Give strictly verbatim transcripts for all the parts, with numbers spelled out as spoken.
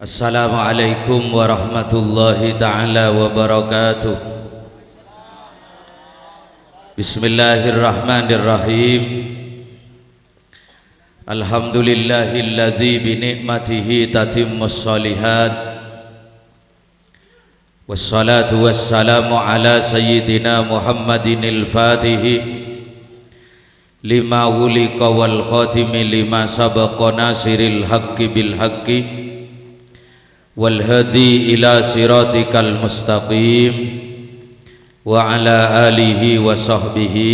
Assalamualaikum warahmatullahi ta'ala wabarakatuh. Bismillahirrahmanirrahim. Alhamdulillahilladzi bi ni'matihi tatimmus shalihat. Wassalatu wassalamu ala sayyidina Muhammadinil fatihi lima ughliqa wal khatimi lima sabaqa nasiril haqqi bil haqqi wal hadi ila siratikal mustaqim wa ala alihi wa sahbihi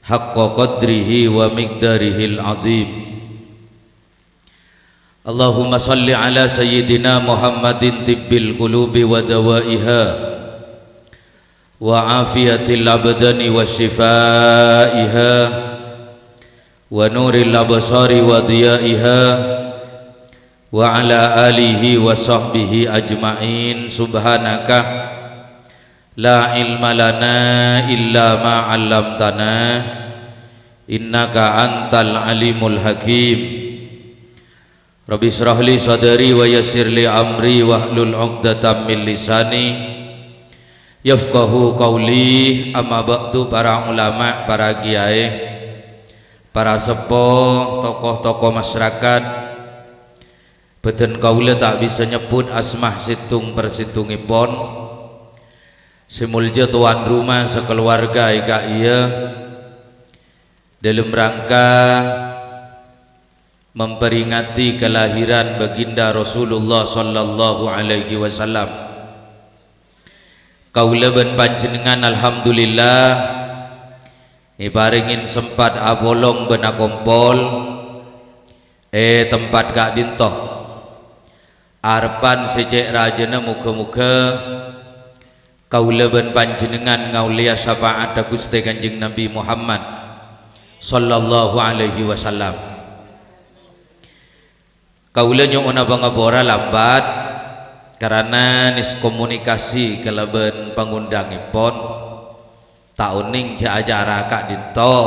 haqqa qadrihi wa miqdarihil azim. Allahumma shalli ala sayyidina Muhammadin tibbil qulubi wa dawaiha wa afiyatil abdani wa syifaiha wa nuril absari wa diyaiha wa ala alihi wa sahbihi ajma'in. Subhanaka la ilma lana illa ma 'allamtana, innaka antal alimul hakim. Rabbi shrah li sadri wa yassir li amri wahlul 'uqdatam min lisani yafqahu qauli. Amma ba'du, para ulama, para kiyaè, para seppo, tokoh-tokoh masyarakat, bâdân kaulâ ta' bisa nyebbhut asma sèttong-persèttongngèpon. Sè molja towan roma sakaluwarga è ka'iyâ, dâlem rangka memperingati kelahiran Baginda Rasulullah sallallahu alaihi wasallam. Kaulâ bân panjhennengngan, alhamdulillah, èparèngè sempat apolong bân akompol è tempat ka'dinto. Arebbhân sè cè' rajâna, moghâ-moghâ kaulâ bân panjhennengngan ngaollèya syafa'adda Ghustè Kanjeng Nabi Muhammad sallallahu alaihi wasallam. Kaulâ nyo'ona pangapora lambat, karana niskomunikasi kalabân pangondhângngèpon, ta' onèng jhâ' acara ka'dinto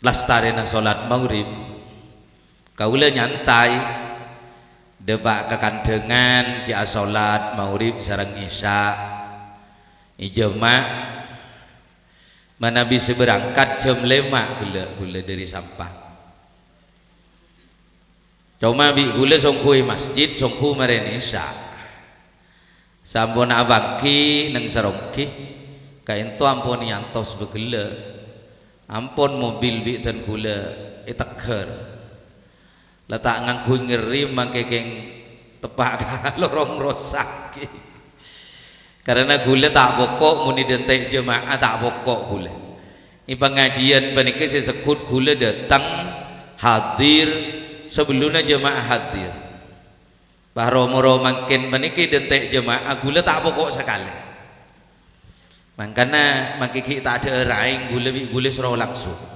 lastarèna sholat maghrib. Kaulâ nyantai, dâpa' ka kandhângan ghi' asholat maghrib sareng isya. Èjhâma'. Manabi sè berangkat jam lèma' ghellâ' ghulâ dâri Sampang. Coma bi' ghulâ songghu è masjid, songghu marèna isya. Sampon apangghi neng saronggi, kaènto ampon èantos bâghellâ'. Ampon mobil bi' dân ghulâ èteggher. La ta' ngangghuy ngerri mangkè kèng teppa' ka lorong rosak. Karana ghulâ ta' poko' mon è dântè' jemaah, ta' poko' ghulâ. È pangajiân panèka sè segghut ghulâ dâteng, hadir, sabellunna jemaah hadir. Bâ' ro-moro mangkèn panèka è dântè' jemaah ghulâ ta' poko' sakalè. Mangkana mangkè ghi' tadâ' rèng ghulâ bi' ghulâ soro langsung.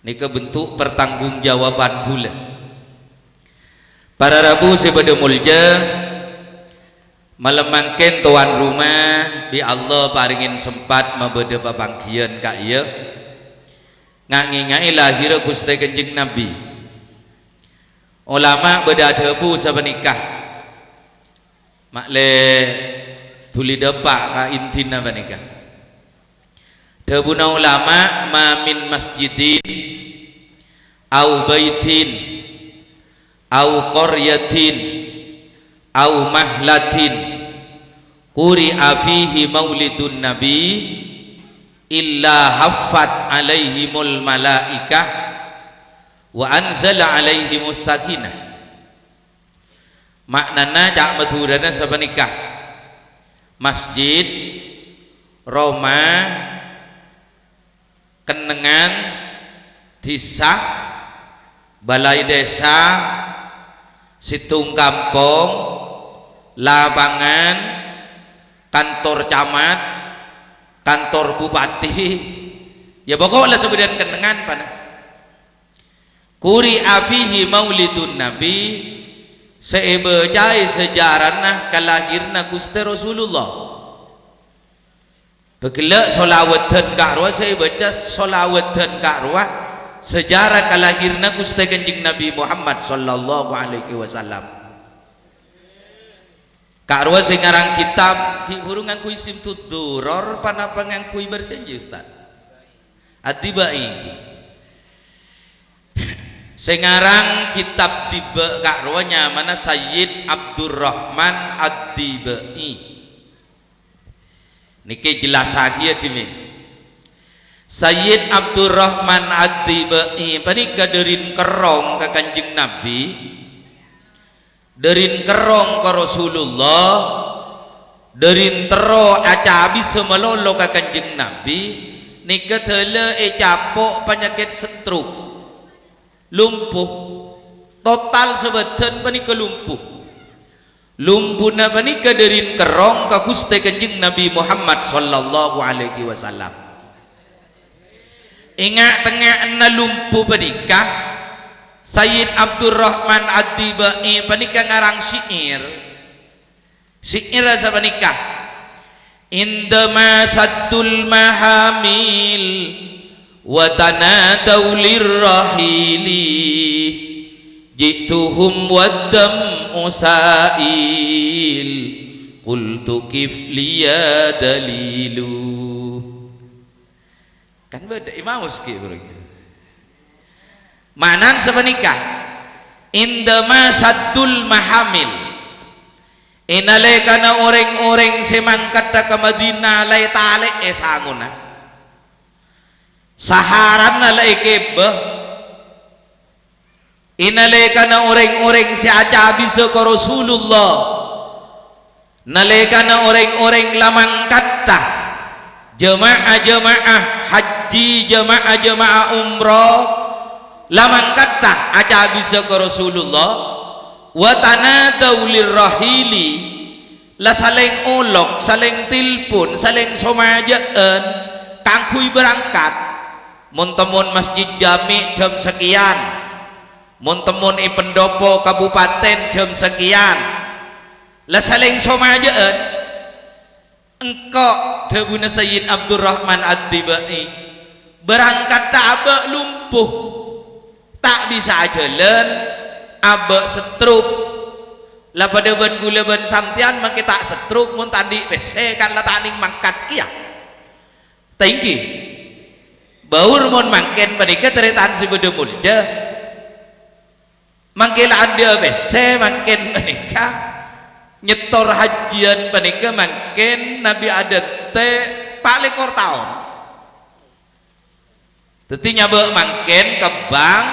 Nèka bentuk pertanggungjawaban ghulâ. Para rabu sè bâdâ molja, malem mangkèn towan roma bi' Allah parèngè sempat mabâdâ papangghiyân ka'iyâ nga'-ngènga'è lahirra Ghustè Kanjeng Nabi. Olama bâdâ adhâbu sapanèka. Ma'lè dhuli dâpa' ka intina panèka. Dhâbuna olama, "Ma min masjidin, au baitin, au qaryatin, au mahlatin, quri'a fihi maulidun nabi, illa haffat alaihimul malaikah, wa anzala alaihimus sakinah." Ma'nana ca' Madhurâna sapanèka, masjid, roma, kennengngan, dhisa, balai dhisa, sèttong kampong, lapangan, kantor camat, kantor bupati, ya pokok la sabâdhân kennengngan pana. Quri'a fihi maulidun nabi, sè èbâcaè sejarana kalahèrra Ghustè Rasulullah. Bâghellâ' sholawat dân ka'rowa sè èbâca sholawat dân ka'rowa Sejarah kalahiranna Ghustè Kanjeng Nabi Muhammad sallallahu alaihi wasallam. Ka'rowa sè ngarang kitab, ghi' bhuru ngangghuy Simtud Duror, panapa ngangghuy Barzenji, Ustaz? Ad-Dibai. Sè ngarang kitab dibâ' ka'rowa nyamana Sayyid Abdurrahman Ad-Dibai. Nèkè jellassaghi, yâ, dhimèn. Sayyid Abdurrahman Ad-Dibai panèka dhârin kerrong ka Kanjeng Nabi, dhârin kerrong ka Rasulullah, dhârin terro acabisa malolo ka Kanjeng Nabi, nèka dâlâ ècapo' panyakèt stroke. Lumpuh. Total sabâdân panèka lumpuh. Lumpuhna panèka dhârin kerrong ka Ghustè Kanjeng Nabi Muhammad sallallahu alaihi wasallam. È nga'-tengnga'anna lumpuh panèka, Sayyid Abdurrahman Ad-Dibai panèka ngarang syair. Syairra sapanèka, "Indama saddul mahamil wa tanadau lirrahili, ji'tuhum waddam'u sa'il, qultu kif liya dalilu." Kan bâdâ Imam Uski, bro. Ma'nana sapanèka, "Indama saddul mahamil." È nalèkana orèng-orèng sè mangkaddhâ ka Madinah la ètalè'è sangona. Saharana la èkèbâ. È nalèkana orèng-orèng sè acabisa ka Rasulullah, nalèkana orèng-orèng la mangkaddhâ, jamaah-jamaah hajji, jamaah-jamaah umrah, la mangkaddhâ acabisa ka Rasulullah, wa tanadau lirrahili, la salèng olok, salèng tilpon, salèng somajâ'ân kaangghuy berangkat. Mon-temmon Masjid Jami' jam sakèyan, mon-temmon è pendopo kabupaten jam sakèyan, la salèng somajâ'ân. Engko', dhâbuna Sayyid Abdurrahman Ad-Dibai, berangkatta abâ' lumpuh, ta' bisa ajhâlân, abâ' stroke. La padâ bân ghulâ bân sampèyan mangkè ta' stroke mon ta' andi' pèssè, kan la ta' nèng mangkat kèya. Ta' ènggi? Bâur mon mangkèn panèka tarètan sè bâdâ molja. Mangkè la andi'â pèssè mangkèn panèka. Nyètor hajjiyân panèka mangkèn Nabi adântè' pa' lèkor taon. Dhâddhi nyabâ' mangkèn ka bank,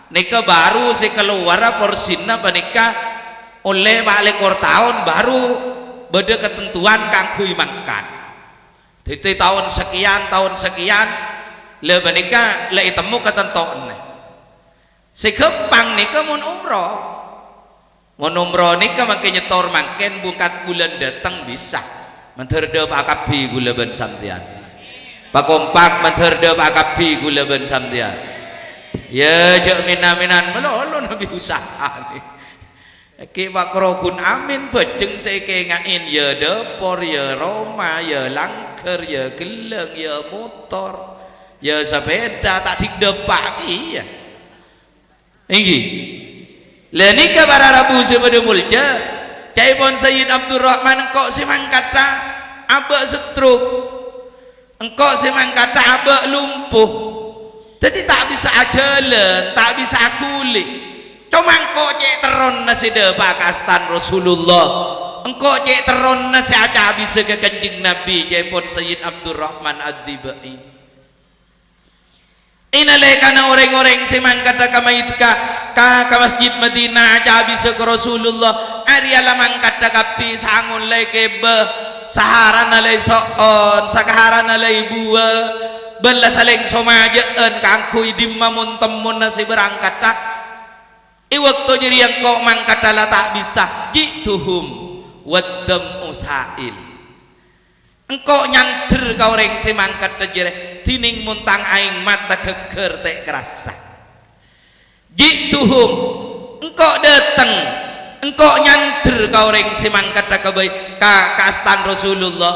nèka bhuru sè kalowara porsina panèka ollè pa' lèkor taon, bhuru bâdâ katantowan kaangghuy mangkat. Dhâddhi taon sakèyan, taon sakèyan, la panèka la ètemmo katantowanna. Sè ghâmpang nèka mon umroh. Mon umroh nèka mangkè nyètor mangkèn bungkat bulân dâteng bisa. Mandhâr dâpa'a kabbhi ghulâ bân sampèyan. Pakompak mandhâr dâpa'a kabbhi ghulâ bân sampèyan. Yâ, jhâ' mèn-amènan malolo nabi usahane. Èkè pakro ghun amin bhâjeng sè èkènga'è, yâ dâpor, yâ roma, yâ langghâr, yâ ghellâng, yâ motor, yâ sapèda, ta' dhing dâpa' kèya. Ènggi. La nèka para rabu sè bâdâ molja, ca'èpon Sayyid Abdurrahman engko' sè mangkatta abâ' stroke. Engko' sè mangkatta abâ' lumpuh. Dhâddhi ta' bisa ajhâlân, ta' bisa aghuli. Coma engko' cè' terronna sè dâpa'a kastan Rasulullah. Engko' cè' terronna sè acabisa ka Kanjeng Nabi, ca'èpon Sayyid Abdurrahman Ad-Dibai. È nalèkana orèng-orèng sè mangkatta ka Makkah, ka, ka Masjid Madinah, acabisa ka Rasulullah, arèya la mangkatta kabbhi, sangon la èkèbâ, saharana la èso'on, sakaharana la èbuwâ, bân la salèng somajâ'ân kaangghuy dimma mon-temmonna sè berangkatta. È bâkto jârèya engko' mangkatta la ta' bisa, ji'tuhum waddam'u sa'il. Engko' nyandher ka orèng sè mangkatta jârèya, dhinèng mon tang aèng mata ghâgghâr ta' èkarassa. Ji'tuhum, engko' dâteng, engko' nyandher ka orèng sè mangkatta ka bâi-, ka, ka astan Rasulullah.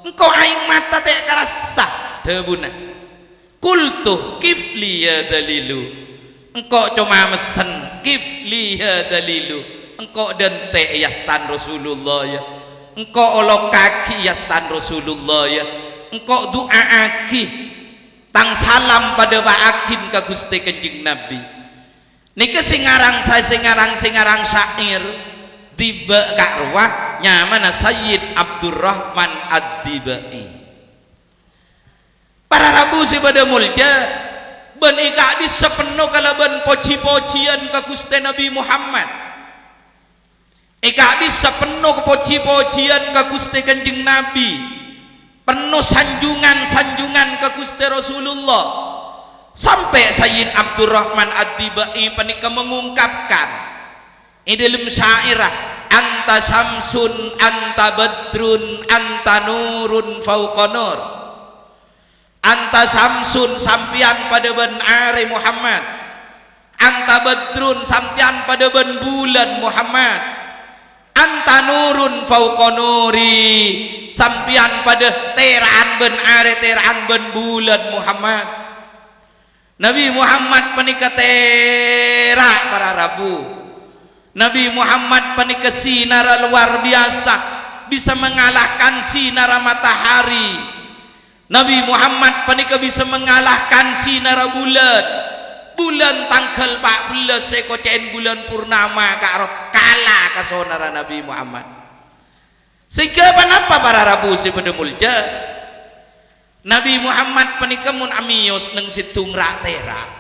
Engko' aèng mata ta' èkarassa, dhâbuna. Qultu, "Qif li ya Dalilu." Engko' coma messen, "Qif li ya Dalilu." Engko' dântè', ya Stan Rasulullah, ya. Engko' olokaghi, ya Stan Rasulullah, ya. Engko' du'aaghi. Tang salam padâpa'aghin ka Ghustè Kanjeng Nabbhi. Nèka sè ngarang sa-, sè ngarang, sè ngarang syair diba' ka'rowa nyamana Sayyid Abdurrahman Ad-Dibai. Para rabu sè padâ molja, bân è ka'dissa' penno kalabân pojhi-pojhiyân ka Ghustè Nabbhi Muhammad. È ka'dissa' penno pojhi-pojhiyân ka Ghustè Kanjeng Nabbhi, penno sanjungan-sanjungan ka Ghustè Rasulullah. Sampè' Sayyid Abdurrahman Ad-Dibai panèka mengungkapkan è dâlem syairra, "Anta syamsun, anta badrun, anta nurun fauqa nur." "Anta syamsun, sampèyan padâ bân arè, Muhammad. Anta badrun, sampèyan padâ bân bulân, Muhammad. Anta nurun fauqa nuri, sampèyan padâ tèra'an bân arè, tèra'an bân bulân, Muhammad." Nabbhi Muhammad panèka tèra', para rabu. Nabbhi Muhammad panèka sinarra lowar biyasa, bisa mengalahkan sinarra matahari. Nabbhi Muhammad panèka bisa mengalahkan sinarra bulân. Bulân tangghâl pa' bellâs sè èkoca'è bulân purnama ka'rowa kala ka sonarra Nabbhi Muhammad. Sèngghâ ponapa, para rabu sè padâ molja? Nabbhi Muhammad panèka mon amèyos neng sèddhung ra'-tèra',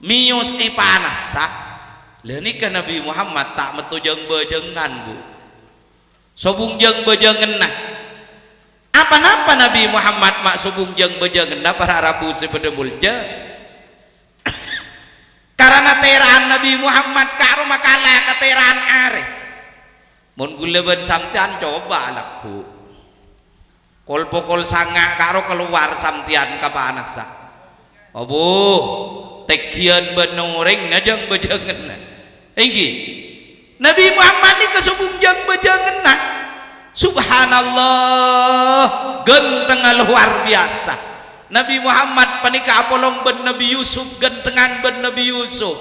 mèyos è panassa, la nèka Nabbhi Muhammad ta' metto jâng-bâjângan, Bu. Sobung jâng-bâjânganna. Aponapa Nabbhi Muhammad ma' sobung jâng-bâjânganna, para rabu sè padâ molja? Karana tèra'an Nabbhi Muhammad ka'rowa kala ka tèra'an arè. Mon ghulâ bân sampèyan coba lagghu'. Kol-pokol sanga' ka'rowa kalowar sampèyan ka panassa. Abu, tènggiyân bân orèng ngajâng-bâjânganna. Èngghi. Nabbhi Muhammad nèka sobung jâng-bâjânganna. Subhanallah, ghântengnga lowar biyasa. Nabbhi Muhammad panèka apolong bân Nabbhi Yusuf, ghântengngan bân Nabbhi Yusuf.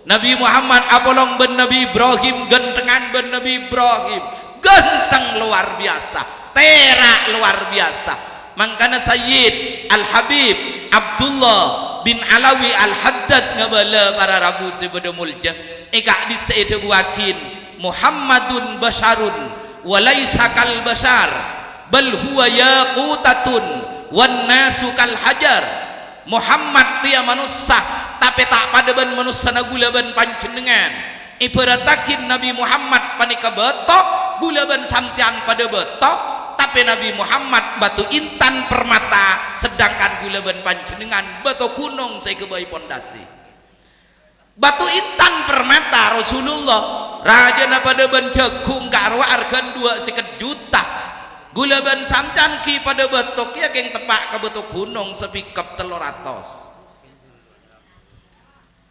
Nabbhi Muhammad apolong bân Nabbhi Ibrahim, ghântengngan bân Nabbhi Ibrahim. Ghânteng lowar biyasa, tèra' lowar biyasa. Mangkana Sayyid Al-Habib Abdullah bin Alawi Al-Haddad ngabâlâ, para rabu sè padâ molja, è ka'dissa' èdhâbuwâghin, "Muhammadun basyarun wa laisa kal basyar, bal huwa yaqutatun wan nasu kal hajar." Muhammad rèya manossa, tapè ta' padâ bân manossana ghulâ bân panjhennengngan. Èbhârâttaghi Nabbhi Muhammad panèka bâto, ghulâ bân sampèyan padâ bâto, tapè Nabbhi Muhammad bâto intan permata, sedangkan ghulâ bân panjhennengngan bâto ghunong sè èghâbây pondasi. Bâto intan permata Rasulullah, rajâna padâ bân jhâghung ka'rowa arghâna duwâ' sèket juta. Ghulâ bân sampèyan ghi' padâ bâto kèya kèng teppa' ka bâto ghunong sapèkep tello ratos.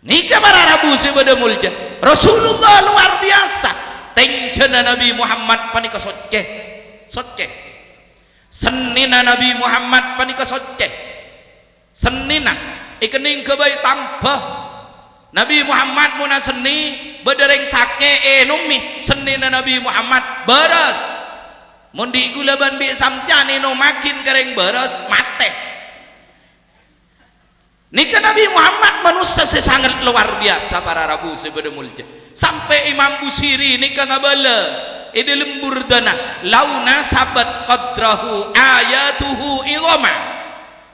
Nèka para rabu sè padâ molja. Rasulullah lowar biyasa. Tènjhâna Nabbhi Muhammad panèka soccè. Soccè. Sennèna Nabbhi Muhammad panèka soccè. Sennèna èkennèng ghâbây tamba. Nabbhi Muhammad mon asennè, bâdâ rèng sakè' ènomè sennèna Nabbhi Muhammad, bârâs. Mon dhi' ghulâ bân bi' sampèyan ènomaghin ka rèng bârâs, matè. Nèka Nabbhi Muhammad manossa sè sanget lowar biyasa, para rabu sè padâ molja. Sampè' Imam Busiri nèka ngabâlâ è dâlem burdana, "Lau nasabat qadrahu ayatuhu idhama."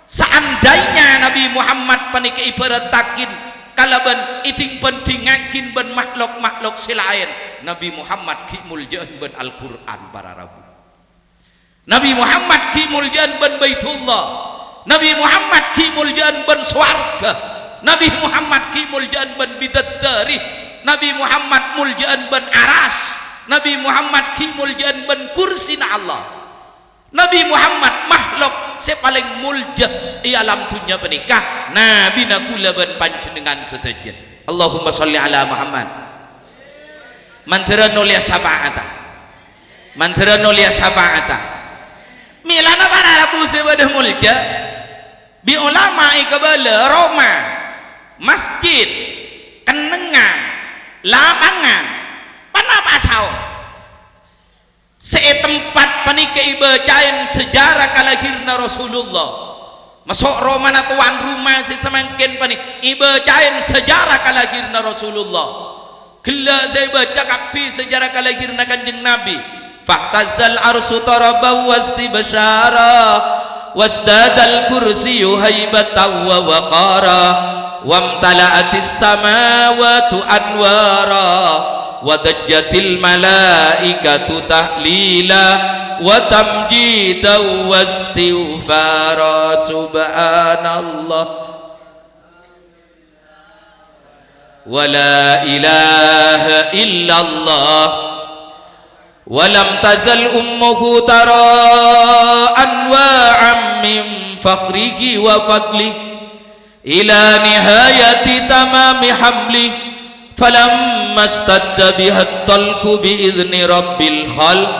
Saandainya Nabbhi Muhammad panèka èbhârâttaghin kalabân èdhing-bhândhingngaghin bân makhlok-makhlok sè laèn, Nabbhi Muhammad ghi' molja'an bân Al-Qur'an, para rabu. Nabbhi Muhammad ghi' molja'an bân Baitullah. Nabbhi Muhammad ghi' molja'an bân sowarghâ. Nabbhi Muhammad ghi' molja'an bân bidadari. Nabbhi Muhammad molja'an bân Arasy. Nabbhi Muhammad ghi' molja'an bân kursina Allah. Nabbhi Muhammad makhlok sè palèng molja è alam dhunnya panèka, nabbhina ghulâ bân panjhennengngan sadhâjâ. Allahumma shalli ala Muhammad. Mandhârân nolèya syafa'atta. Mandhârân nolèya syafa'atta. Mèlana para rabu sè padâ molja. Bi' olama èkabâlâ roma, masjid, kennengngan, lapangan, panapa'a saos. Sè è tempat panèka èbâcaèn sejarah kalahèranna Rasulullah. Maso' romana towan roma sè samangkèn panè-, èbâcaèn sejarah kalahèranna Rasulullah. Ghellâ' sè èbâca kabbhi sejarah kalahèranna Kanjeng Nabi. Fahtazzal arsyu taraban wastibsyara, wasdadal kursiyyu haibatan wa waqara, wamtala'atis samawatu anwara, wa dajjatil malaikatu tahlila, wa tamjidan wastighfara. Subhanallah. Wa la ilaha illallah. Wa lam tazal ummuhu tara anwa'an min fakhrihi wa fadlihi ila nihayati tamami hamlihi, falamma ishtadda bihat talqu bi idzni rabbil khalq,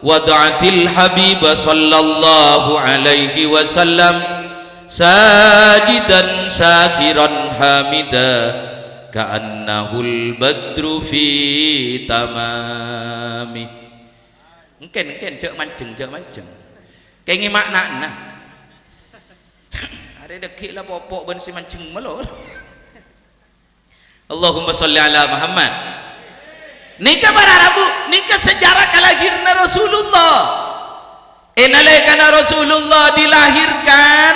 wada'atil habiba sallallahu alaihi wasallam sajidan syakiran hamida, ka'annahul badru fi tamami. Engkèn, engkèn, jhâ' manjheng, jhâ' manjheng. Kèngèng ma'nana. Arè dhâggi' la popo' bân sè manjheng malolo. Allahumma sholli ala Muhammad. Nèka para rabu, nèka sejarah kalahèranna Rasulullah. È nalèkana Rasulullah dilahirkan,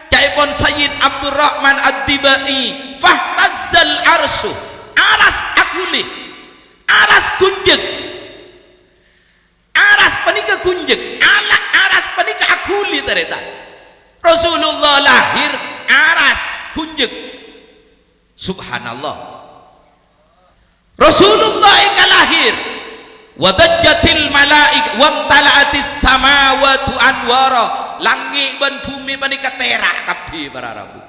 ca'èpon Sayyid Abdurrahman Ad-Dibai, "Fahtazzal arsyu," aras aghuli, aras ghunjheng. Aras panèka ghunjheng, ala-, aras panèka aghuli, tarètan. Rasulullah lahir, aras ghunjheng. Subhanallah. Rasulullah èkalahir. Wa dajjatil malaik-, wamtala'atis samawatu anwara. Langngè' bân bhumè panèka tèra' kabbhi, para rabu.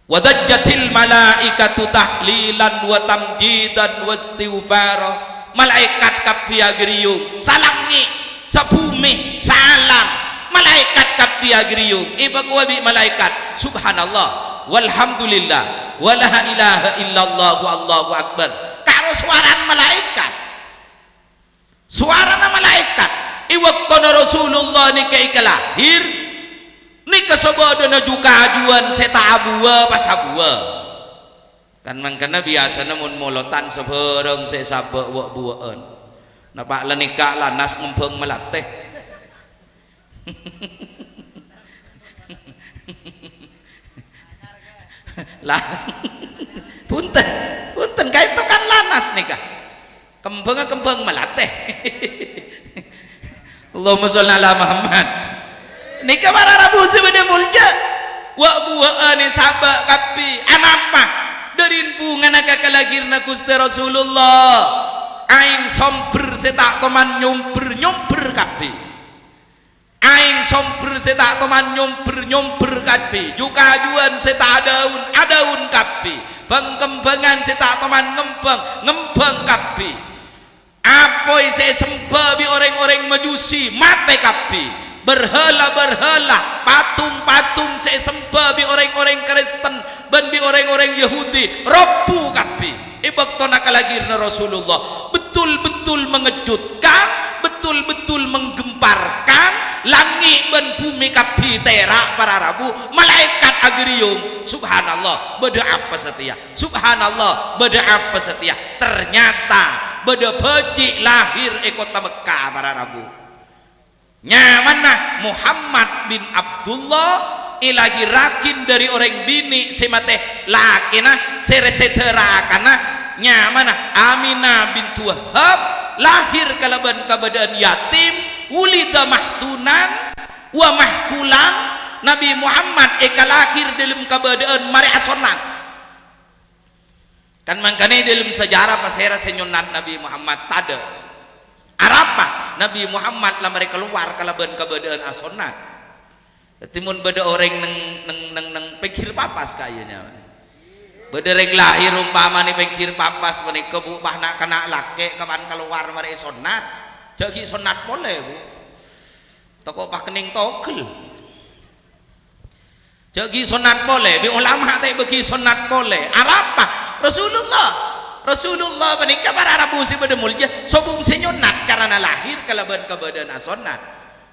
Wa dajjatil malaikatu tahlilan wa tamjidan wa istighfara. Malaèkat kabbhi aghâriyung, salangngè', sabhumè, salam. Malaèkat kabbhi aghâriyung, èpakowa bi' malaèkat, "Subhanallah, walhamdulillah, wa la ilaha illallah, wallahu akbar." Karo sowarana malaèkat. Sowarana malaèkat. È bâktona Rasulullah nèka èkalahir, nèka sabâdâna ju-kajuwân sè ta' abuwâ pas abuwâ. Kan mangkana biyasana mon molotan sabârâng sè sabâ' wâ'-buwâ'ân. Napa' la nèka lanas ngembhâng malatè. Lah, bhunten, bhunten, kaènto kan lanas nèka. Kembhângnga kembhâng malatè. Allahumma sholli ala Muhammad. Nèka para rabu sè bâdâ molja. Wâ'-buwâ'ân sabâ' kabbhi. Anapa? Dâri bhungana ka kalahèranna Ghustè Rasulullah. Aèng sombher sè ta' toman nyombher-nyombher kabbhi. Aèng sombher sè ta' toman nyombher-nyombher kabbhi, ju-kajuwân sè ta' adhâun-adhâun kabbhi, bâng-kembhângan sè ta' toman ngembhâng-ngembhâng kabbhi. Apoy sè èsembhâ bi' orèng-orèng Majusi matè kabbhi. Berhala-berhala, patung-patung sè èsembhâ bi' orèng-orèng Kristen bân bi' orèng-orèng Yahudi robbhu kabbhi. È bâktona kalahèranna Rasulullah, betul-betul mengejutkan, betul-betul menggemparkan, langngè' bân bhumè kabbhi tèra' para rabu, malaèkat aghâriyung. Subhanallah, bâdâ apa satèya? Subhanallah, bâdâ apa satèya? Ternyata bâdâ bhâji' lahir è kottha Mekkah, para rabu. Nyamana Muhammad bin Abdullah, èlahèrraghi dâri orèng binè' sè matè lakèna, sè rè-, sè dhârakana, nyamana Aminah bintu Wahab, lahir kalabân kabâdâ'ân yatim, wulida mahdunan wa mahkulan, Nabi Muhammad èkalahèr dâlem kabâdâ'ân marè asonnat. Kan mangkana è dâlem sejarah pasèra sè nyonnat Nabi Muhammad? Tadâ'. Arapa? Nabi Muhammad la marè kalowar kalabân kabâdâ'ân asonnat. Dhâddhi mon bâdâ orèng neng, neng, neng, neng pèngghir papas kayanya. Bâdâ rèng lahèr ompamana pèngghir papas panèka, Bu, pas na'-kana' lakè' kapan kalowar marè èsonnat. Jhâ' ghi' sonnat polè, Bu. Tako' pas kennèng togel. Jhâ' ghi' sonnat polè, bi' ulama ta' èbâghi sonnat polè. Arapa? Rasulullah. Rasulullah panèka para rabu sè bâdâ molja, sobung sè nyonnat karana lahir kalabân kabâdâ'ân asonnat.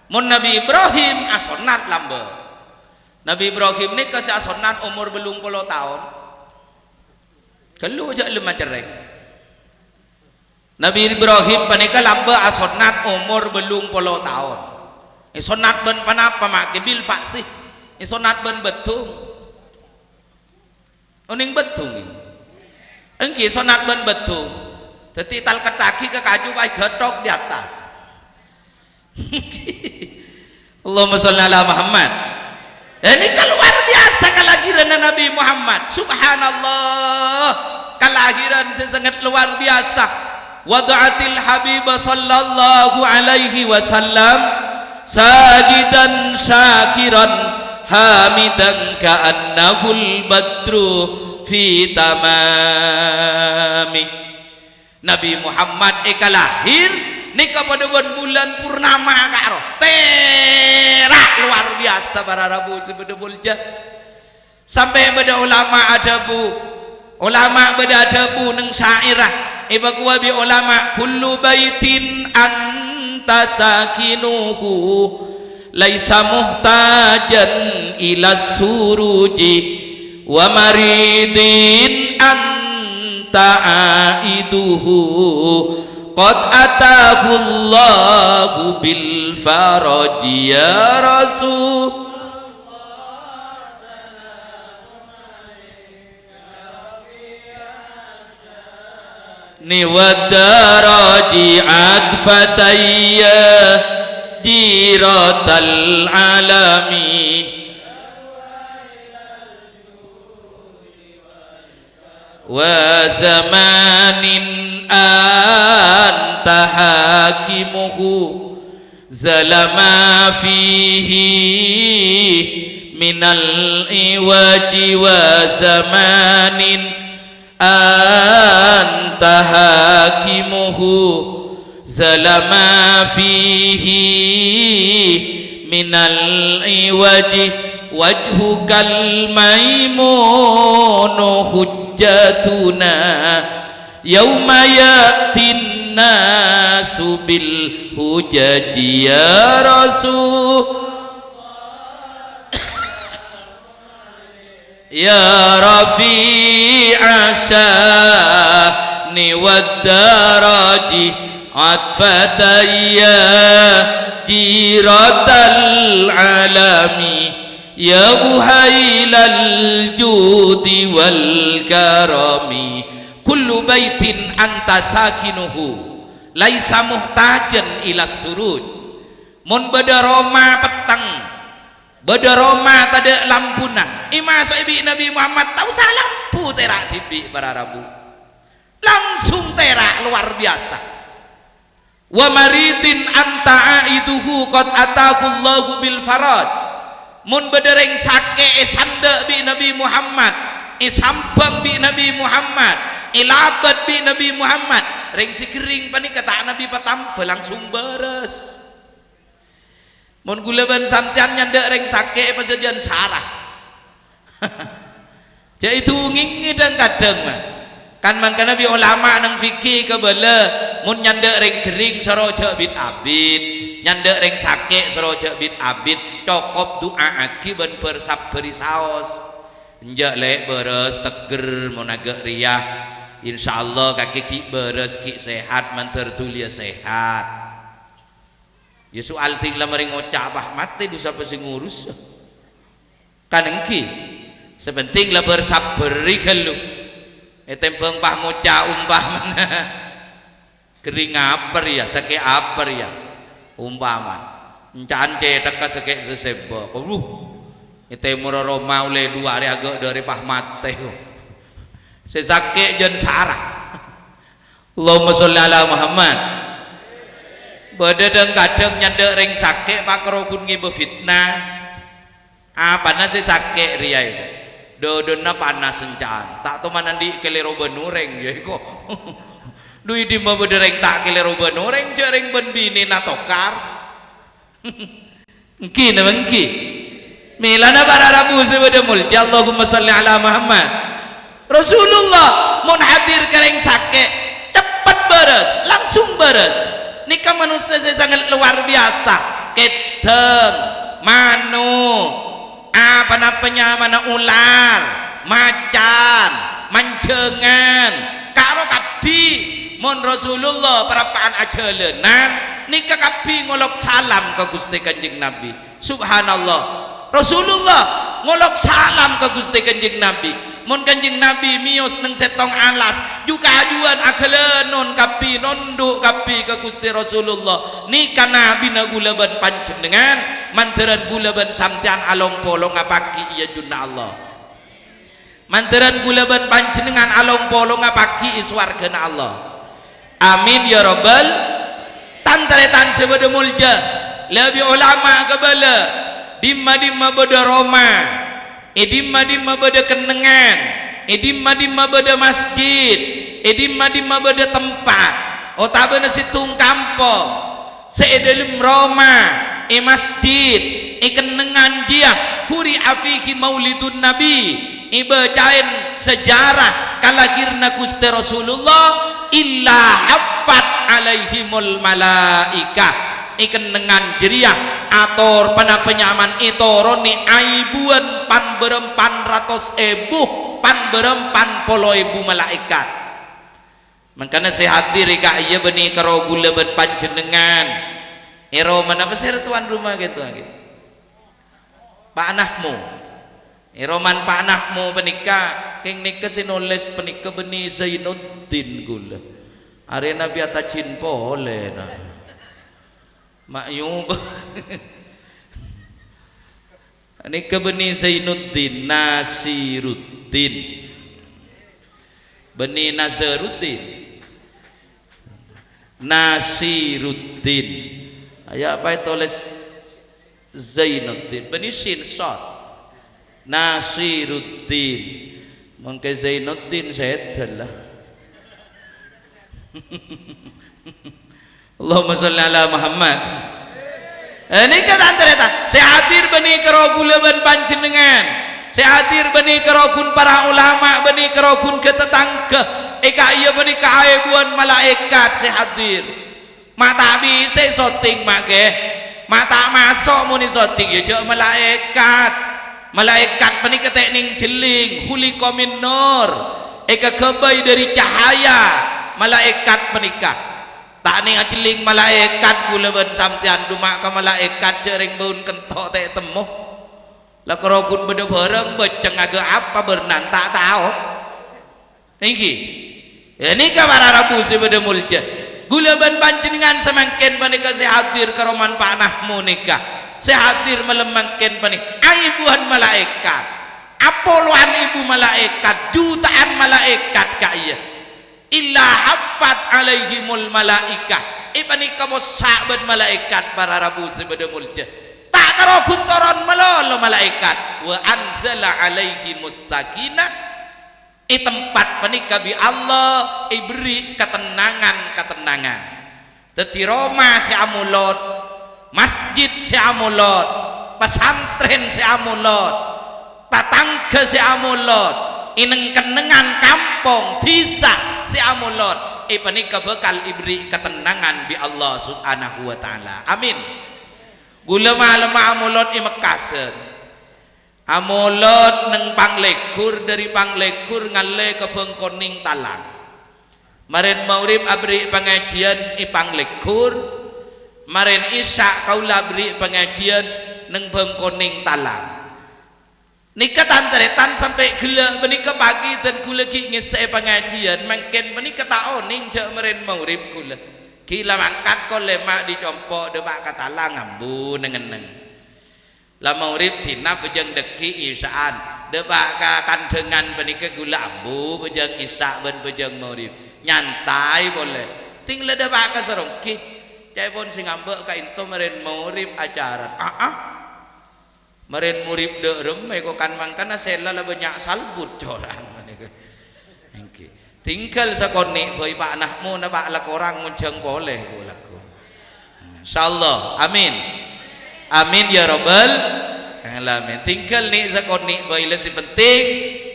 Mon Nabi Ibrahim asonnat lambâ'. Nabi Ibrahim nèka sè asonnat omor bâllung polo taon. Ghâllu jhâ' lem acerrèng. Nabi Ibrahim panèka lambâ' asonnat omor bâllung polo taon. Èsonnat bân ponapa, ma' kè bil faksi? Èsonnat bân bâddhung. Onèng bâddhung, èngghi, èsonnat bân bâddhung. Dhâddhi talkettaghi ka kaju, pas èghâthok di attas. Allahumma sholli ala Muhammad. Ini kan luar biasa kelahirannya Nabi Muhammad. Subhanallah. Kelahiran sè sangat luar biasa. Wada'atil Habib sallallahu alaihi wasallam sajidan syakiran hamidan ka'annahul badru fi tamami. Nabi Muhammad èkalahir nèka padâ bân bulân purnama karo. Tèra' luar biasa para rabu sè bâdâ molja. Sampè' bâdâ ulama adhâbu, ulama bâdâ adhâbu neng syairra, èbâguwâ bi' ulama, "Kullu baitin anta sakinuhu, laisa muhtajan ila suruji, wa maridin anta aiduhu, qad atahullahu bil faraji." Ya Rasul, ni waddaraji atfatayya jiratal alami. Wa zamanin anta hakimuhu, zalama fihi minal iwaji, wa zamanin anta hakimuhu, zalama fihi minal iwaji, wajhukal maimunu hujjatuna, yauma ya'tin nasu bil hujaji. Ya Rasul, ya rafi'a sya'ni wad daraji, atfatayya jiratal alami, ya buhailal judi wal karami. Kullu baitin anta sakinuhu, laisa muhtajan ila suruj. Mon bâdâ roma petteng, bâdâ roma tadâ' lampuna, èmaso'è bi' Nabi Muhammad, ta' osa lampu tèra' dhibi', para rabu. Langsung tèra' luar biasa. Wa maridin anta aiduhu qad atahullahu bil faraj. Mon bâdâ rèng sakè' èsandhâ' bi' Nabi Muhammad, èsambhâng bi' Nabi Muhammad, èlabât bi' Nabi Muhammad, rèng sè ghering panèka ta' nabi patambâ, langsung bârâs. Mon ghulâ bân sampèyan nyandhâ' rèng sakè' èpasajân sara. Jhâ' èdhungèngè dhâng-kadhâng, ma. Kan mangkana bi' ulama neng fikih kabâlâ, mon nyandhâ' rèng ghering soro jhâ' bit-abit, nyandhâ' rèng sakè' soro jhâ' bit-abit, cokop du'aaghi bân bâr-sabbhâri saos. Enjâ', Lè', bârâs, tegghâr, mon aghâ' rèya. Insyaallah kakè ghi' bârâs, ghi' sehat, mandhâr dhuliyâ sehat. Ya, soal dhing la marè ngoca', "Pas matè, dhu sapa sè ngurus?" Kan èngghi. Sè penting la bâr-sabbhâri ghâllu. Ètèmbhâng pas ngoca' ompamana. Ghering apa rèya, sakè' apa rèya? Ompama. Enca'an cèthakka sakè' sè sèbâ. Waduh. Ètèmorra roma ollè dhu arè aghâ' dâri pas matè. Sè sakè' jân sara. Allahumma sholli ala Muhammad. Bâdâ dhâng-kadhâng nyandhâ' rèng sakè' pakaro ghun ngibâ fitnah. Apana sè sakè' rèya? Dhudhuna panas enca'an. Ta' toman andi' kalèro bân orèng, ya iko. Dhu è dimma bâdâ rèng ta' kalèro bân orèng, jhâ' rèng bân binèna tokar. Èngghi napa èngghi? Mèlana para rabu sè bâdâ molja, Allahumma shalli ala Muhammad. Rasulullah mon hadir ka rèng sakè', ceppet bârâs, langsung bârâs. Nèka manossa sè sanget lowar biyasa. Kèdhâng, mano, apa napa nyamana ular, macan, manjhângan, karo kabbhi. Mon Rasulullah parappa'an ajhâlânan, nèka kabbhi ngolok salam ka Ghustè Kanjeng Nabi. Subhanallah. Rasulullah ngolok salam ka Ghustè Kanjeng Nabi. Mon Kanjeng Nabi mèyos neng sèttong alas, ju-kajuwân aghâlânon kabbhi, nondhu' kabbhi ka Ghustè Rasulullah. Nèka Nabina ghulâ bân panjhennengngan, mandhârân ghulâ bân sampèyan along-polonga paghi' è ajunna Allah. Mandhârân ghulâ bân panjhennengngan along-polonga paghi' è sowarghâna Allah. Amin, ya Rabbal. Tan-tarètan sè bâdâ molja, lebbi olama kabâlâ, dimma-dimma bâdâ roma, è dimma-dimma bâdâ kennengngan, è dimma-dimma bâdâ masjid, è dimma-dimma bâdâ tempat, otabâna sèttong kampong, sè è dâlem roma, è masjid, è kennengngan jiyâ, quri'a fihi maulidun nabi, èbâcaè sejarah kalahèrra Ghustè Rasulullah, illa haffat alaihimul malaikah. È kennengngan jârèya ator panapa nyamana ètoronè aèbuwân pan-bârâmpan ratos èbu, pan-bârâmpan polo èbu malaèkat. Mangkana sè hadir è ka'iyâ bânnè karo ghulâ bân panjhennengngan. È romana apa sè tuan rumah gitu, gitu? Pa' Nahmo. È romana Pa' Nahmo panèka, kèng nèka sè nolès panèka bânnè Zainuddin ghulâ. Arèna bi' atajhin polè, na. Ma' nyoba. Nèka bânnè Zainuddin, Nasiruddin. Bânnè Nazaruddin. Nasiruddin. Aya apa ètolès Zainuddin? Bânnè sin shad. Nasiruddin. Mangkè Zainuddin sèdhâ la. Allahumma shalli ala Muhammad. Eh, nèka tan-tarètan. Sè hadir bânnè karo ghulâ bân panjhennengngan. Sè hadir bânnè karo ghun para ulama, bânnè karo ghun ghâ-, tatangghâ. È ka'iyâ panèka aèbuwân malaèkat sè hadir. Ma' ta' bisa èsoting, ma' kè. Ma' ta' maso' mon èsoting, ya jhâ' malaèkat. Malaèkat panèka ta' nèng jhelling, khuliqa min nur. Èkaghâbây dâri cahaya malaèkat panèka. Ta' nèng ajhelling malaèkat ghulâ bân sampèyan, duma' ka malaèkat jhâ' rèng bâun kento' ta' ètemmo. La karo ghun bâdâ bhârâng, bâceng aghâ apa bârnana ta' tao. Èngghi. Ghânèka para rabu sè bâdâ molja. Ghulâ bân panjhennengngan samangkèn panèka sè hadir ka romana Pa' Nahmo nèka. Sè hadir malem mangkèn panèka aèbuwân malaèkat. Apolowan èbu malaèkat, juta'an malaèkat ka'iyâ. Illa haffat alaihimul malaikah. Èpanèka mossa' bân malaèkat para rabu sè bâdâ molja. Ta' karo ghun toron malolo malaèkat. Wa anzala alaihimus sakinah. È tempat panèka bi' Allah èberri' katennangan-katennangan. Dhâddhi roma sè amolod, masjid sè amolod, pesantren sè amolod, tatangghâ sè amolod, è neng-kennengngan kampong, dhisa sè amolod, è panèka bhâkal èberri' katennangan bi' Allah Subhanahu wa Ta'ala. Amin. Ghulâ malemma amolod è Mekkasân. Amolod neng Panglèghur, dâri Panglèghur ngallè ka Bhângkonèng Talang. Marèn maghrib aberri' pangajiyân è Panglèghur, marèn isya' kaulâ aberri' pangajiyân neng Bhângkonèng Talang. Nèka tan-tarètan sampè' ghellâ' panèka pagi dân ghulâ ghi' ngèssè'è pangajiyân, mangkèn panèka ta' onèng jhâ' marèn maghrib ghulâ. Ghi' la mangkat kol lèma' dhi compo' dâpa' ka Talang ambu neng-enneng. La maghrib dinna bhâjâng dhâggi' isya'an. Dâpa' ka kandhângan panèka ghulâ ambu bhâjâng isya' bân bhâjâng maghrib. Nyantai polè. Tèng la dâpa' ka Saronggi. Ca'èpon sè ngambâ' ka'ènto marèn maghrib acaran. Aa. Marèn maghrib dâ' remma ko kan mangkana sella la bânnya' salbut cora'an panèka. Èngghi. Tinggal sakonè' bhâi Pa' Nahmo na Pa' la korang ngonjhâng polè ko lagghu. Insyaallah. Amin. Amin ya rabbal. Alamin. Tinggal ni' sakonè' bhâi la sè penting,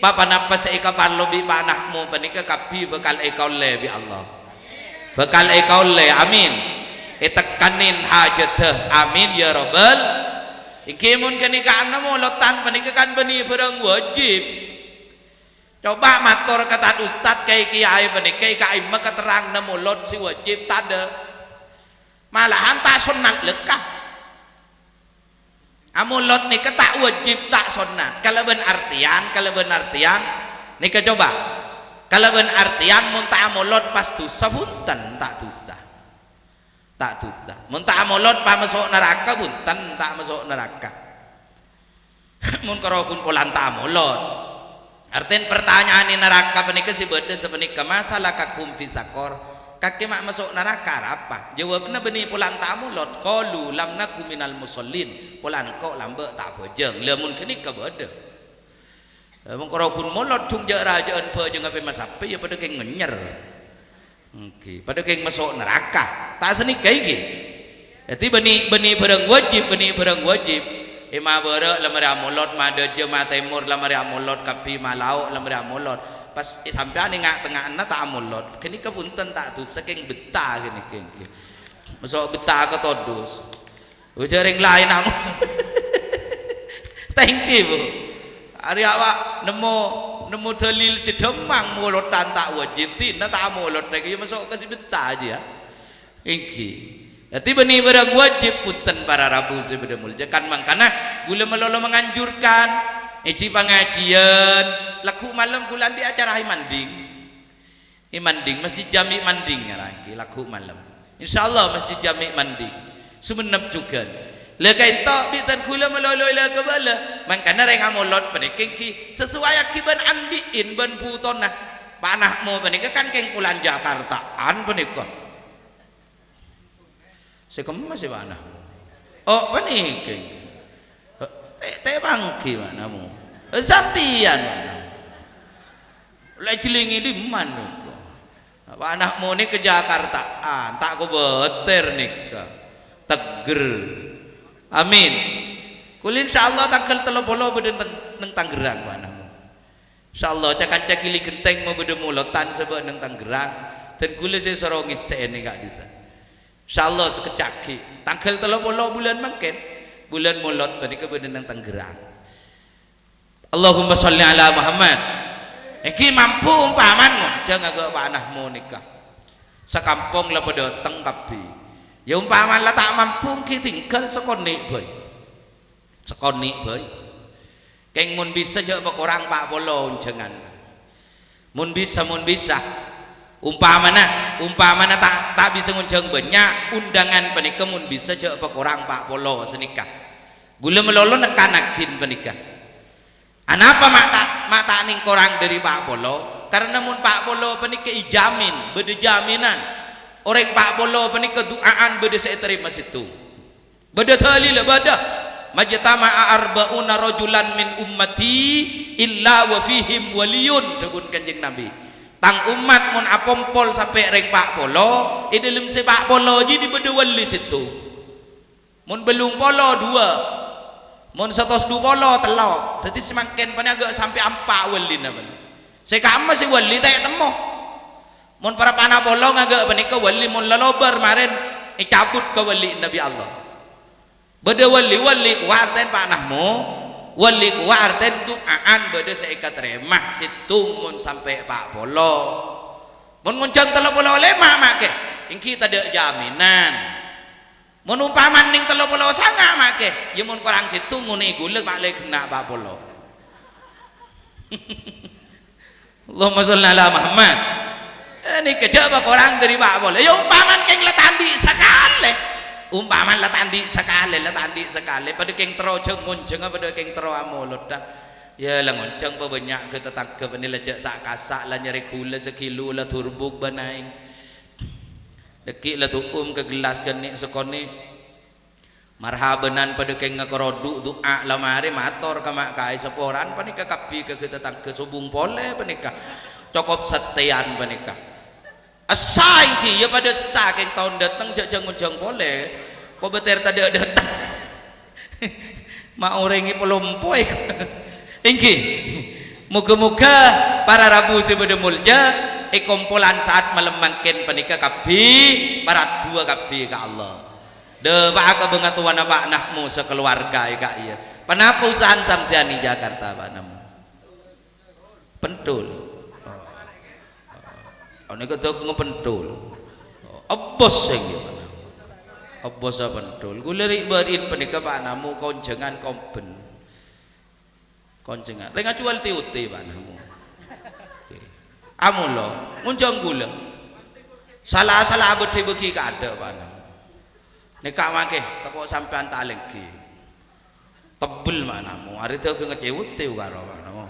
pa-ponapa sè èkaparlo bi' pa' ana'mu panèka kabbhi bhâkal èkaollè bi' Allah. Bhâkal èkaollè. Amin. Ètekkanin hajhâddhâ. Amin ya rabbal. Èngghi mon ghânèka molodhân panèka kan bânnè bhârâng wajib. Coba mator ka tad ustad, ka kèyaè panèka, ka imma katerrangnga molod sè wajib, tadâ'. Malahan ta' sonnat lekka. Amolod nèka ta' wajib, ta' sonnat. Kalabân artèyan, kalabân artèyan, nèka coba. Kalabân artèyan mon ta' amolod pas dusa, bhunten, ta' dusa. Ta' dusa. Mon ta' amolod pas maso' naraka, bhunten, ta' maso' naraka. Mon karo ghun polana ta' amolod. Artèna partanya'anna naraka panèka sè bâdâ sapanèka, "Ma salakakum fi saqar?" Kakè ma' maso' naraka arapa? Jâwâbbhâ, "Bânnè polana ta' amolod." "Qalu lam naku minal musallin." Polana engko' lambâ' ta' abhâjâng. La mon ghânèka bâdâ. Mon karo ghun molod jhung jâ'-rajâ'ân bhâjângnga pè masampè, ya padâ kèng ngènyèr. Èngghi, padâ kèng maso' naraka. Ta' sanèka èngghi. Dhâddhi bânnè, bânnè bhârâng wajib, bânnè bhârâng wajib. È ma bârâ' la marè amolod, ma dâjâ, ma tèmor la marè amolod, kabbhi ma lao' la marè amolod. Pas è sampèyan è nga'-tengnga'anna ta' amolod. Ghânèka bhunten ta' dusa, kèng betta ghânèka èngghi. Maso' betta ka todus. Ojâ rèng laèn amo-, thank you, Bu. Arè awak nemmo, nemmo dalil sè dhâmmang molodhân ta' wajib, dinah ta' amolod rèng, ya maso' ka sè betta jiyâ. Èngghi. Dhâddhi bânnè bhârâng wajib, bhunten para rabu sè bâdâ molja. Kan mangkana, ghulâ malolo menganjurkan, ngajhi pangajiyân, lagghu' malem ghulâ andi' acara è Manding. È Manding, Masjid Jami' Manding, ngara èngghi, lagghu' malem. Insyaallah Masjid Jami' Manding. Sumenep jhughân. La ka'dinto bi' dân ghulâ malolo èla kabâlâ. Mangkana rèng amolod panèka èngghi sesuaiaghi bân andi'in bân butona. Pa' ana'mu panèka kan kèng polana Jakartaan panèka. Sè kemma sè bâ'na. Oh, panèka. Te', te' pangghi bâ'na mo. Eh, sampèyan bâ'na. La èjhellingè dimma nèko. Bâ'na mo nèka Jakartaan, ta' kobâtèr nèka. Tegger. Amin. Ghulâ insyaallah tangghâl tello polo bâdâ teng-, neng Tangerang bâ'na mo. Insyaallah, ca-kanca Gili Genteng mabâdâ molodhân sabâ' neng Tangerang, dân ghulâ sè soro ngèssè'è neng ka'dissa'. Insyaallah, sakejjhâ' aghi'. Tangghâl tello polo bulân mangkèn, bulân Molod panèka bâdâ neng Tangerang. Allahumma sholli ala Muhammad. Èngghi mampu ompamana ngonjhâng aghâ' bâ'na mo nèka. Sakampong la padâ teng kabbhi. Ya ompamana la ta' mampu, èngghi tinggal sakonè' bhâi. Sakonè' bhâi. Kèng mon bisa jhâ' pakorang pa' polo onjhângan. Mon bisa, mon bisa. Ompamana, ompamana ta', ta' bisa ngonjhâng bânnya', ondhângan panèka mon bisa jhâ' pakorang pa' polo sanèka. Ghulâ malolo nekkanaghin panèka. Anapa ma' ta', ma' ta' nèng korang dâri pa' polo? Karna mon pa' polo panèka èjhâmin, bâdâ jhâminan. Orèng pa' polo panèka du'a'an bâdâ sè ètarèma sèttong. Bâdâ dalilla, bâdâ. "Majtama'a arba'una rajulan min ummati illa wa fihim waliyun," dhâbuna Kanjeng Nabi. "Tang ommat mon apompol sampè' rèng pa' polo, è dâlem sè pa' polo jiyâ bâdâ wali sèttong. Mon bâllung polo, duwâ'. Mon satos du polo, tello'. Dhâddhi samangkèn panèka aghâ' sampè' empa' walina, bân. Sè ka'emma sè wali ta' ètemmo." Mon parappa'na polo ngaghâ' panèka wali, mon lalobâr marèn ècabut ka wali Nabi Allah. Bâdâ wali, wali kowa artèna pa'na mo, wali kowa artèna du'a'an bâdâ sè èkatarèma, sèttong mon sampè' pa' polo. Mon ngonjhâng tello polo lèma' ma' kè, èngghi tadâ' jaminan. Mon ompamana nèng tello polo sanga' ma' kè, ya mon korang sèttong ngonè'è ghulâ ma' la èghenna' pa' polo. Allahumma sholli ala Muhammad. Eh, nèka jhâ' pakorang dâri pa' polo. Ya ompamana kèng la ta' andi' sakalè. Ompamana la ta' andi' sakalè, la ta' andi' sakalè. Padâ kèng terro jhâng ngonjhângnga, padâ kèng terro amolodhâ. Ya la ngonjhâng pabânnya' ka tatangghâ bânnè la jhâ' sa'-kasa' la nyarè ghulâ sakilo la durbuk bân aèng. Dhâggi' la tu'um ka gellas ghânnè' sakonè'. Marhabânan padâ kèng ngakarè du-, du'a la marè mator ka ma' kaè saporana panèka kabbhi ka ghâ-, tatangghâ sobung polè panèka. Cokop sattèyan panèka. Essa èngghi, ya padâ essa kèng taon dâteng jhâ'-, jhâ' ngonjhâng polè. Kobâtèr tadâ' dâteng. Ma' orèng èpalompoè. Èngghi. Moghâ-moghâ para rabu sè bâdâ molja, è kompolan sa'at malem mangkèn panèka kabbhi paraddhuwâ kabbhi ka Allah. Dâpa'a ka bângatowana Pa' Nahmo sakalowarga è ka'iyâ. Ponapa usahana sampèyan è Jakarta, Pa' Nahmo? Penthul. Oh. Panèka dhâgângnga penthul. Ebbos sè ngghi, Pa' Nahmo. Ebbos penthul. Kaulâ ri'-bâri'in panèka, Pa' Nahmo, konjhângan kombhen. Konjhângan. Rèng ajhuwâl tè-otè, Pa' Nahmo. Amollo, ngonjhâng kaulâ. Sala-sala abâdhi bâgi kaadâ', Pa' Nahmo. Nèka mangkè, tako' sampèyan ta' alèngghi. Tebbel, Pa' Nahmo, arè dhâgângnga cè-otè karo, Pa' Nahmo.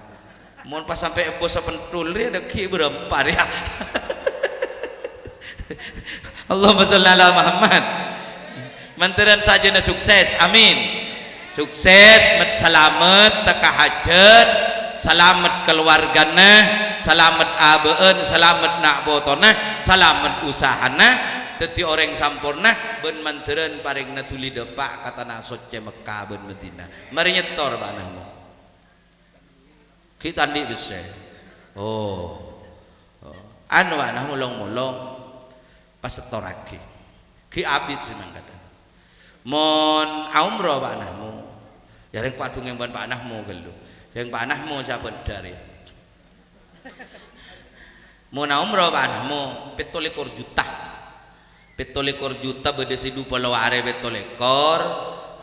Mon pas sampè' ebbos penthul rèya dhâggi' bârâmpa rèya. Allahumma sholli ala Muhammad. Mandhârân sajâna sukses, amin. Sukses, met-, salamet tekka hajhât, salamet kalowargana, salamet abâ'na, salamet na' potona, salamet usahana. Dhâddhi orèng samporna, bân mandhârân parèngna dhuli dâpa' ka tana soccè Mekkah bân Madinah. Marè nyètor, Pa' Nahmo. Ghi' ta' andi' pèssè. Oh. Oh. Anu, Pa' Nahmo, long-molong. Pas sètorraghi. Ghi' abit sè mangkada. Mon aomroh, Pa' Nahmo. Ya, rèng padungèng bân Pa' Nahmo ghâllu. Rèng Pa' Nahmo sabân dhâri. Mon aomroh, Pa' Nahmo, pètto lèkor juta. Pètto lèkor juta, bâdâ sè du polo arè pètto lèkor,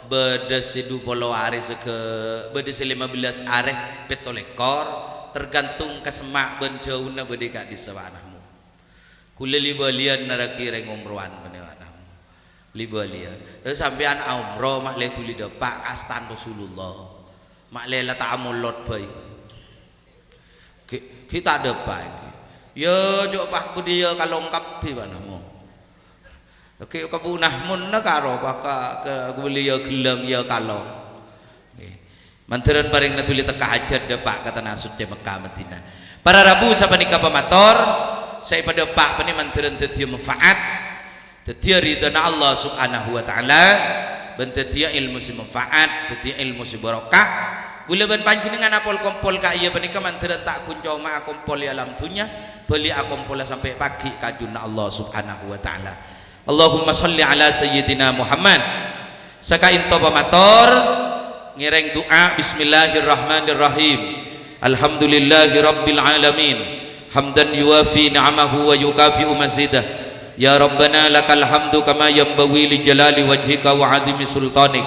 bâdâ sè du polo arè sè ghâ-, bâdâ sè lèma bellâs arè pètto lèkor, tergantung ka semma' bân jhâuna bâdâ è ka'dissa', Pa' Nahmo. Kaulâ li-bâliyân naraghi rèng omrowan panèka, Pa' Nahmo. Li-bâliyân. Terros sampèyan aomroh ma' lè dhuli dâpa' ka astana Rasulullah. Ma' lè la ta' amolot bhâi. Ghi', ghi' ta' dâpa' èngghi. Ya, jhâ' pas bâdâ ya kalong kabbhi, Pa' Nahmo. Ghi' ka Bu Nahmonna karo pas ka, ka bâli ya ghellâng ya kalong. Ngghi. Mandhârân parèngna dhuli tekka hajhât dâpa' ka tana soccè Mekkah Madinah. Para rabu sapanèka pamator, sè èpadâpa' panè mandhârân dhâddhiyâ manfaat. Dhâddhiyâ ridhâna Allah Subhanahu wa Ta'ala, bân dhâddhiyâ èlmo sè manfaat, dhâddhiyâ èlmo sè barokah. Kaulâ bân panjhennengngan apol-kompol ka'iyâ panèka mandhârân ta' ghun coma akompol è alam dhunnya, bâli akompola sampè' pagghi' ka ajunna Allah Subhanahu wa Ta'ala. Allahumma shalli ala Sayyidina Muhammad. Saka'ènto pamator, ngèrèng du'a, Bismillahirrahmanirrahim. Alhamdulillahi rabbil alamin. Hamdan yuwafi ni'amahu wa yukafi'u mazidah. Ya Rabbana, lakal hamdu kama yanbaghi li jalali wajhika wa 'azimi sultanik.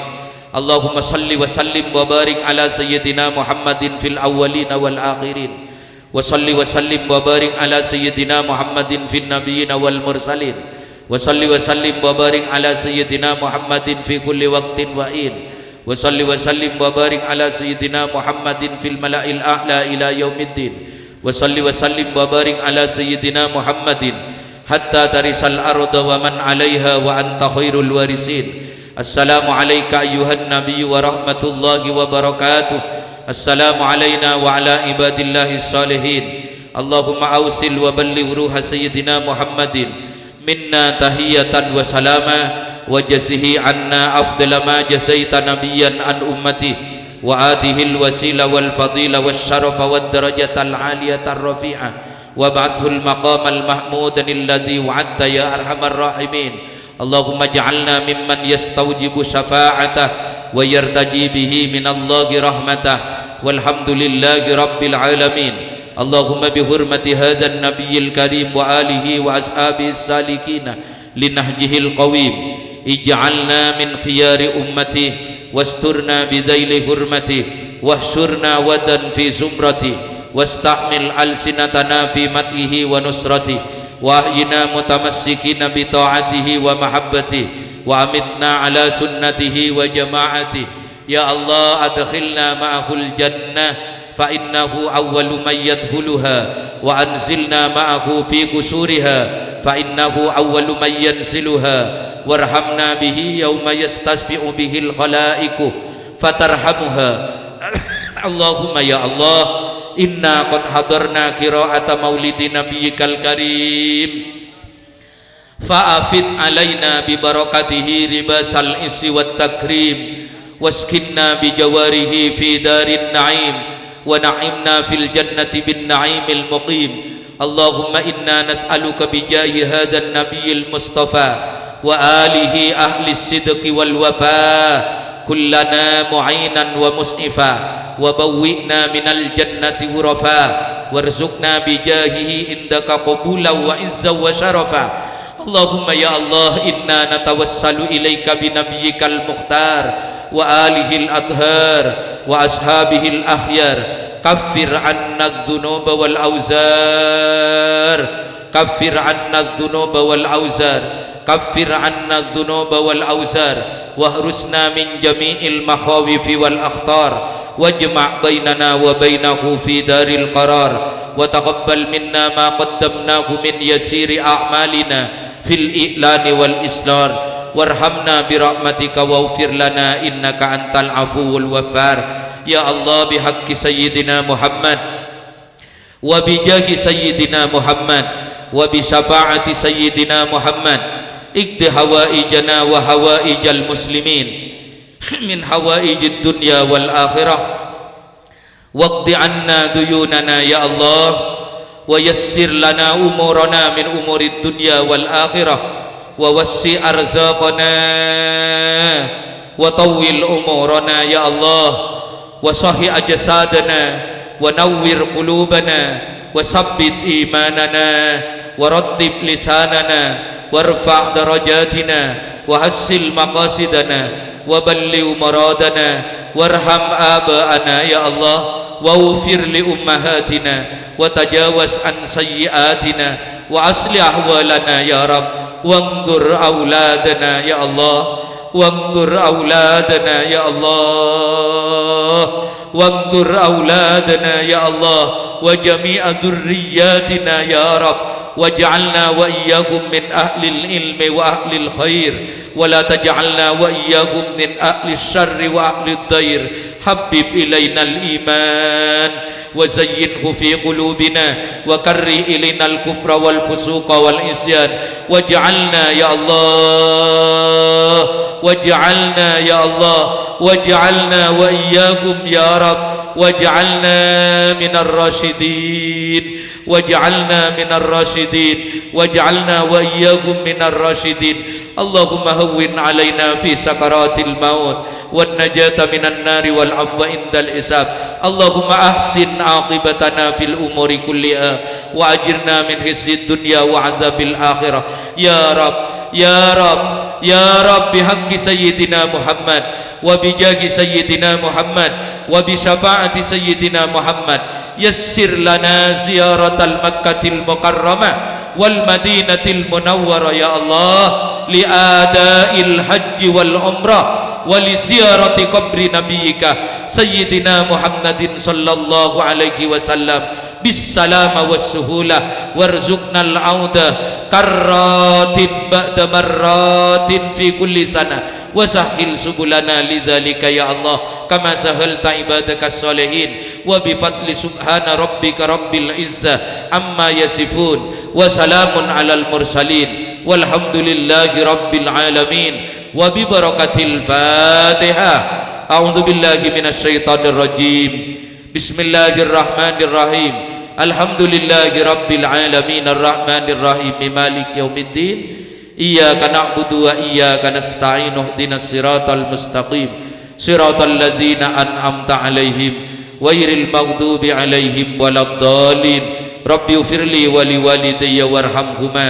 Allahumma shalli wa sallim wa barik ala Sayyidina Muhammadin fil awwalina wal akhirin. Wa shalli wa sallim wa barik ala Sayyidina Muhammadin fin nabiyyina wal mursalin. Wa shalli wa sallim wa barik ala Sayyidina Muhammadin fi kulli waqtin wa in. Wa shalli wa sallim wa barik ala Sayyidina Muhammadin fil mala'il a'la ila yaumiddin. Wa shalli wa sallim wa barik ala Sayyidina Muhammadin hatta tarisal arda wa man 'alaiha wa anta khairul warisin. Assalamu 'alaika ayyuhan nabiyyu wa rahmatullahi wa barakatuh. Assalamu 'alaina wa 'ala ibadillahis shalihin. Allahumma ausil wa balligh ruha Sayyidina Muhammadin minna tahiyatan wa salama, wa jazihi 'anna afdala ma jazaita nabiyyan an ummati, wa atihil wasila wal fadila wasyarafa wad darajatal 'aliyatar rafi'ah, wab'athhul maqamal mahmudanil ladzi wa'adta ya arhamar rahimin. Allahumma ij'alna mimman yastaujibu syafa'atah wa yartaji bihi minallahi rahmatah. Walhamdulillahi rabbil alamin. Allahumma bihurmati hadzan nabiyil karim wa alihi wa ashabihis salikina linahjihil qawim, ij'alna min khiyari ummati, wasturna bidzaili hurmati, wahsyurna wadan fi zumrati, wasta'mil alsinatana fi madhihi wa nusrati, wa ahyina mutamassikina bi ta'atihi wa mahabbati, wa amitna ala sunnatihi wa jama'ati. Ya Allah, adkhilna ma'ahul jannah, fa innahu awwalu man yadkhuluha, wa anzilna ma'ahu fi qusuriha, fa innahu awwalu man yanziluha, warhamna bihi yauma yastasfi'u bihil khalaiqu, fatarhamuha. Allahumma ya Allah, inna qad hadarna qira'ata maulidi nabiyyikal karim. Fa afid alaina bi barakatihi ribasal izzi wat takrim, واسكننا بجواره في دار النعيم، ونعمنا في الجنة بالنعيم المقيم. اللهم إنا نسألك بجاه هذا النبي المصطفى وآله أهل الصدق والوفاء كلنا معينا ومسعفا، وبوئنا من الجنة غرفا، وارزقنا بجاهه عندك قبولا وعزا وشرفا. اللهم يا الله، إنا نتوسل إليك بنبيك المختار وآله الأطهار وأصحابه الأخيار. كفر عنا الذنوب والأوزار. كفر عنا الذنوب والأوزار. كفر عنا الذنوب والأوزار. واحرسنا من جميع المخاوف والأخطار. واجمع بيننا وبينه في دار القرار. وتقبل منا ما قدمناه من يسير أعمالنا في الإعلان والإسرار. وارحمنا برحمتك واغفر لنا إنك أنت العفو الغفار. يا الله، بحق سيدنا محمد وبجاه سيدنا محمد وبشفاعة سيدنا محمد اقض حوائجنا وحوائج المسلمين من حوائج الدنيا والآخرة. واقض عنا ديوننا يا الله، ويسر لنا أمورنا من أمور الدنيا والآخرة، ووسع أرزاقنا، وطول عمرنا يا الله، وصح أجسادنا، ونور قلوبنا، وثبت إيماننا، ورطب لساننا، وارفع درجاتنا، وحصل مقاصدنا، وبلغ مرادنا، وارحم آباءنا يا الله، واغفر لأمهاتنا، وتجاوز عن سيئاتنا، وأصلح أحوالنا يا رب، وانصر أولادنا يا الله، وانصر أولادنا يا الله، وانصر أولادنا يا الله، وجميع ذرياتنا يا رب، واجعلنا وإياهم من أهل العلم وأهل الخير، ولا تجعلنا وإياهم من أهل الشر وأهل الضير. حبب إلينا الإيمان وزينه في قلوبنا، وكره إلينا الكفر والفسوق والعصيان، واجعلنا يا الله، واجعلنا يا الله، واجعلنا وإياكم يا رب، واجعلنا من الراشدين، واجعلنا من الراشدين، واجعلنا وإياكم من الراشدين. اللهم هون علينا في سكرات الموت والنجاة من النار والعفو عند الحساب. اللهم أحسن عاقبتنا في الأمور كلها وأجرنا من خزي الدنيا وعذاب الآخرة. يا رب، يا رب، يا رب، بحق سيدنا محمد وبجاه سيدنا محمد وبشفاعة سيدنا محمد، يسر لنا زيارة المكة المكرمة والمدينة المنورة يا الله، لأداء الحج والعمرة ولزيارة قبر نبيك سيدنا محمد صلى الله عليه وسلم بالسلامة والسهولة، وارزقنا العودة كرات بعد مرات في كل سنة، وسهل سبلنا لذلك يا الله، كما سهلت عبادك الصالحين، وبفضل سبحان ربك رب العزة عما يصفون، وسلام على المرسلين، والحمد لله رب العالمين، وببركة الفاتحة. أعوذ بالله من الشيطان الرجيم. بسم الله الرحمن الرحيم. الحمد لله رب العالمين، الرحمن الرحيم، مالك يوم الدين. إياك نعبد وإياك نستعين، اهدنا الصراط المستقيم، صراط الذين أنعمت عليهم، غير المغضوب عليهم ولا الضالين. رب اغفر لي ولوالدي وارحمهما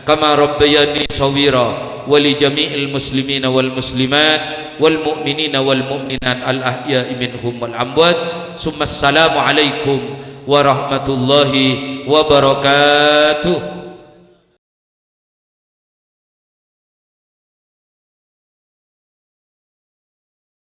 كما ربياني صغيرا، ولجميع المسلمين والمسلمات والمؤمنين والمؤمنات الأحياء منهم والأموات. ثم السلام عليكم ورحمة الله وبركاته.